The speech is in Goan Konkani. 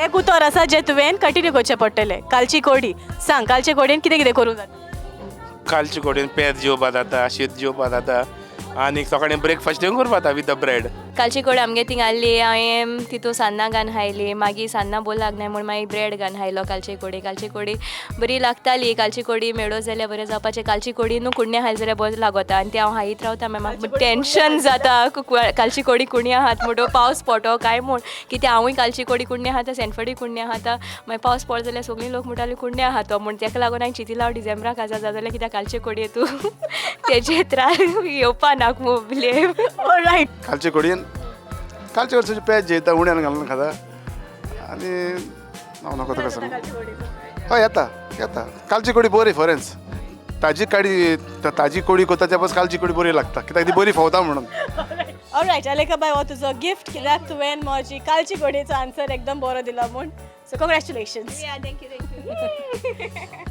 एक उतर आसा जें तुवें कंटिन्यू करचें पडटलें. कालची कोडी सांग, कालचे कोडयेन कितें कितें करूंक जाता? कालचे कोडयेन पेज जेवपा जाता, शीत जेवपा जाता आनी सकाळीं ब्रेकफास्ट करपा जाता विथ अ ब्रेड. कालची कोडी आमगे थिंग आहली, हांवें तितू सान्नां घालून खायली. मागीर सान्नां बोर लागनाय म्हूण मागीर ब्रेड घालून खायलो. कालची कोडी, कालची कोडी बरी लागताली. कालची कोडी मेळो जाल्यार बरें जावपाचें. कालची कोडी न्हू कुडण्या खायले जाल्यार बरें लागता आनी ती हांव खायत रावता. मागीर म्हाका टेंशन जाता, कालची कोडी कुणया आहात म्हणटो पावस पडटो काय म्हूण. कित्याक हांवूय कालची कोडी कुडण्या खाता, सेनफोर्डूय कुडण्या खाता. मागीर पावस पडलो जाल्यार सगळीं लोक म्हणटाली कुडण्या आहा तो म्हूण. तेका लागून हांवें चिंतिलां हांव डिसेंबराक काजार जाता जाल्यार कित्याक कालचे कोडये तूं तेजे त्रास येवपा नाका म्हूण ब्लेम. रायट. कालचे कोडयेन, कालचे कोडयेन पेज जेयता, उण्यान घालून खाता आनी हांव नको तुका सांगू. हय, येता येता. कालची कोडी बरी फरेंच. ताजी काडी, ताजी कोडी कोता त्या परस कालची कोडी बरी लागता, कित्याक ती बरी फोवता म्हणून. ऑलरायट, अलेखा बाय, हो तुजो गिफ्ट, कित्याक तुवें म्हजी कालची कोडयेचो आन्सर एकदम बरो दिला म्हूण. So congratulations. Thank you, thank you.